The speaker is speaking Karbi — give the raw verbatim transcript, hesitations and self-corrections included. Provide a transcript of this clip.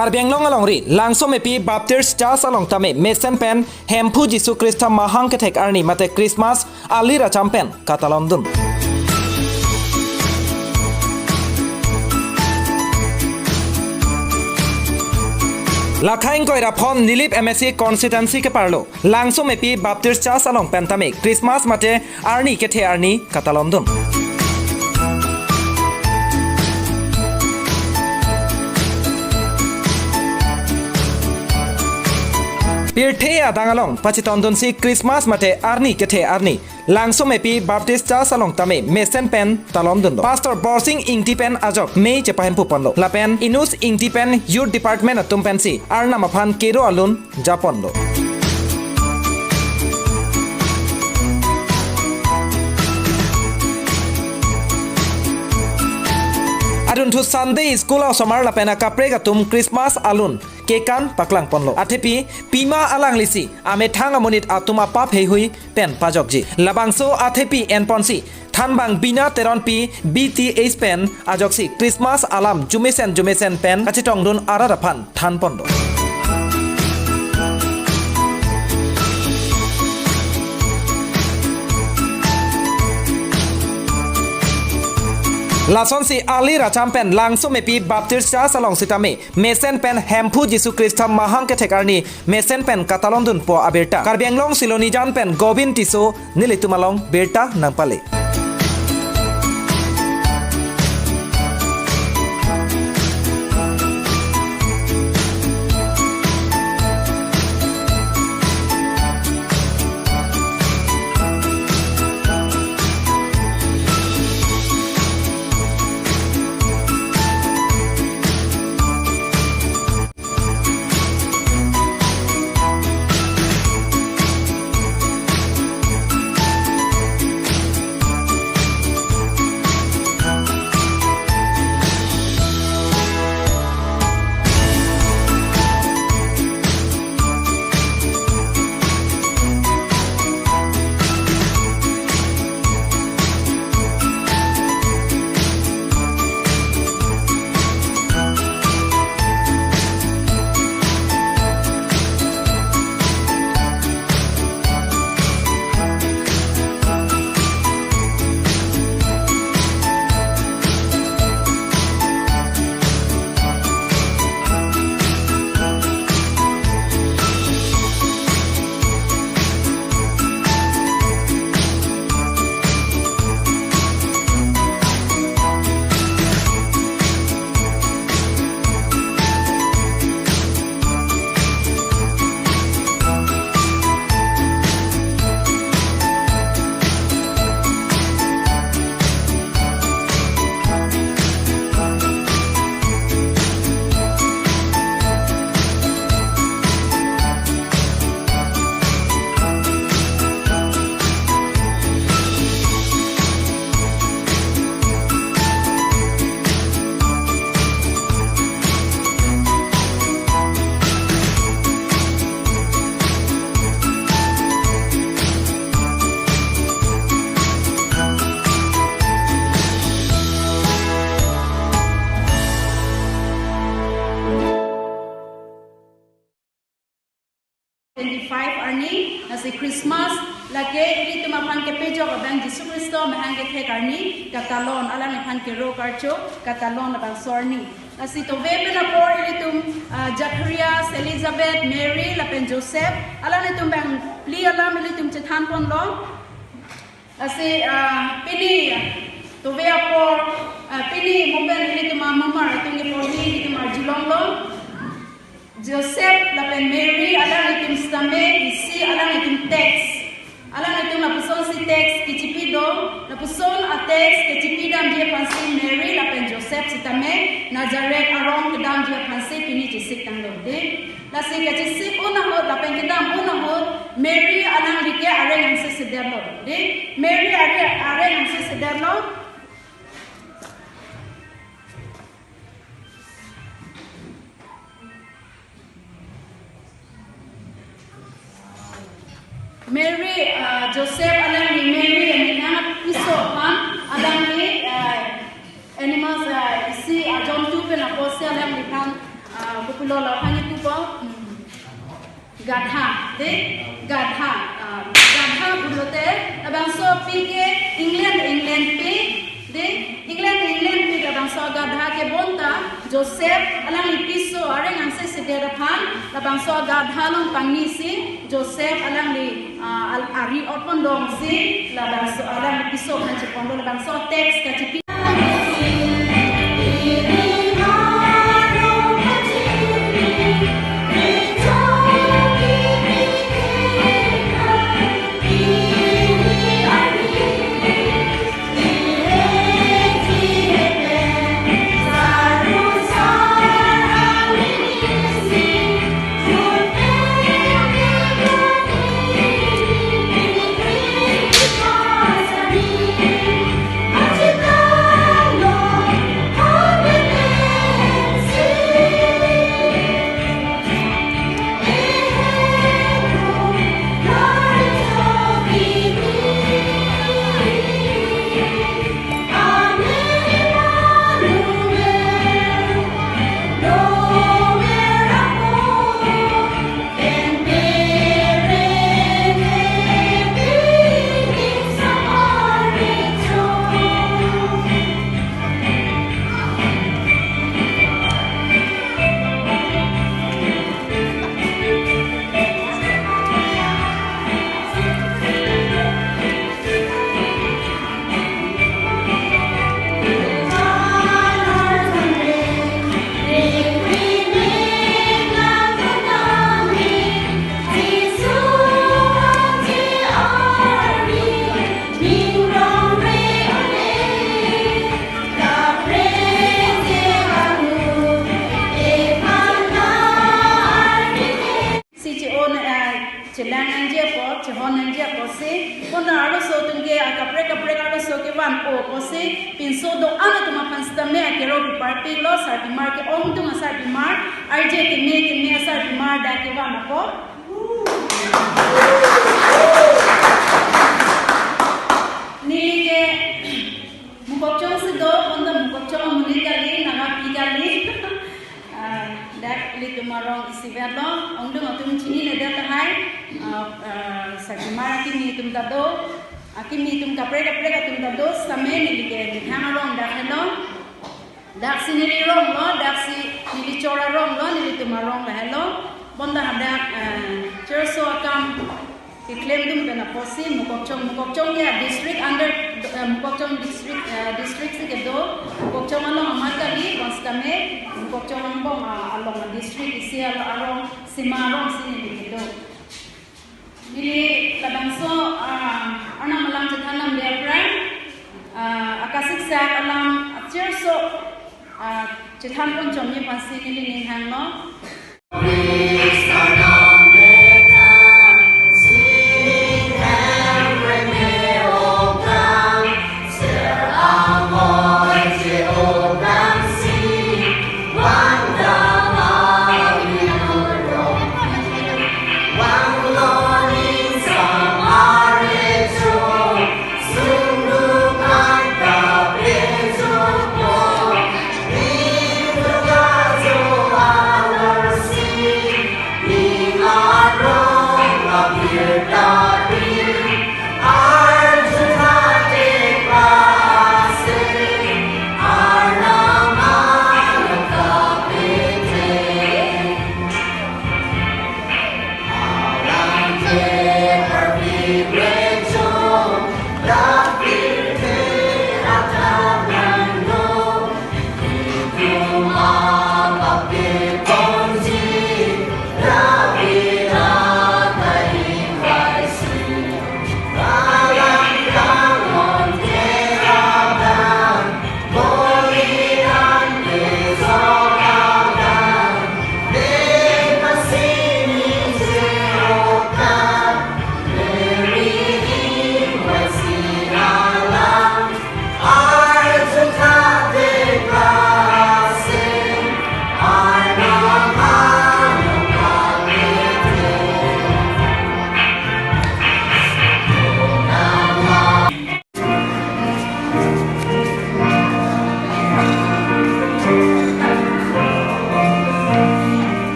Karbi Anglong alongri Langsomepi Baptist Church along tame mesen pen Hemphu Jisu Khrista mahang kethek arni mate Christmas ali racham pen katalon dun. Lakhaing koiraphon Nilip M A C constituency keparlo Langsomepi Baptist Church along pen tame Christmas mate arni kethe arni katalon dun. Pirthe adang along pachetong dunsi Christmas mate arni kethe arni Langsomepi Baptist Church along tame mesen pen talon dunlo. Pastor Borsing Ingti pen ajok mei chepahemphu ponlo. Lapen Inus Ingti pen Youth Department atum pensi Arnam aphan kero alun japonlo. Adunthu Sunday School osomar lapen akaprek atum Christmas alun kekan paklang ponlo. Athepi pima alanglisi amethang amonit atum apap heihui pen pajokji. Labangso athepi enponsi thanbang Bina Teronpi B T H pen ajoksi Christmas alam jumesen jumesen pen kachetong dun arat aphan than ponlo. Lasonsi ali racham pen Langsomepi Baptist Church along sitame mesen pen Hemphu Jisu Khrista mahang kethek arni mesen pen katalon dunpo abirta Karbi Anglong Silonijan pen Gobin Tisso nelitum along birta nangpale. Twenty-five arni, lasi Christmas, lake ilitum aphan kepejok abang Jisu Khristo mahang kethek arni, katalon, alangliphan kero karcho, katalon labangso arni. Lasi tove pen apor ilitum, ah, Zacharias, Elizabeth, Mary, lapen Joseph, alanglitum bang phli alam ilitum chethan ponlo. Lasi, ah, pini tove apor, ah, pini mo pen ilitum amumar atum ke porhi ilitum arjulonglo. Joseph lapen Mary alanglitum sitame isi alanglitum text. Alanglitum lapusonsi text kechipi do, lapuson a-text kechipi damji aphansi Mary lapen Joseph sitame Nazareth arong kedamji aphansi pini chesik tanglo, dei. Lasi kachesik un ahut lapen kedam un ahut Mary alangli ke areng angse sedetlo, dei. Mary are-, areng angse sedetlo. Mary, ah, Joseph alangli Mary amena piso aphan alangli, ah, animals, ah, isi ajontu pen apotsi alangliphan, ah, Lo laphan ipupo, hmm, gadha, de, gadha, ah, gadha pulote, labangso P ke England, England P, de, England, England P labangso gadha ke bonta, Joseph, alangli piso, areng angse sedet aphan, labangso gadha along pangnisi, Joseph, alangli, ah, al-, ari otpon dongsi, labangso, alangli piso aphan chepon do, labangso text kachipi. Si che-o na, eh, chelang nangji apot, chehon nangji apotsi, pon arloso atum ke, ah, kaprek kaprek arloso kevan-o apotsi, pinso do-an atum aphan sitame akero keparpiklo, sarpimar ke-ongdung asarpimar, arje keme keme asarpimar dak kevan apot. Neli ke Mokokchung si do, bonta Mokokchung amonit kali, Naga Pi kali. Ah, dak ilitum arong isivet lo, ongdung atum chininedet tahai, ah, ah, sarpimar akimi atum ta do, akimi atum kaprek kaprek atum ta do, sitame neli ke Nihang arong dak helo, daksi neli rong lo, daksi neli chor arong lo, nelitum arong lahelo, bonta hadak, ah, church akam keklemdun pen apotsi, Mokokchung, Mokokchung ya district under, eh, Mokokchung district, eh, district si kedo, Mokokchung along amat kali, bonsitame, Mokokchung angbong, ah, along district isi alo arong, sima arong si neli kedo. Neli labangso, ah, Arnam alam chethan lam dia pran, ah, akasiksak alam, ah, church, ah, chethan pon chomji aphansi neli ning hanglo.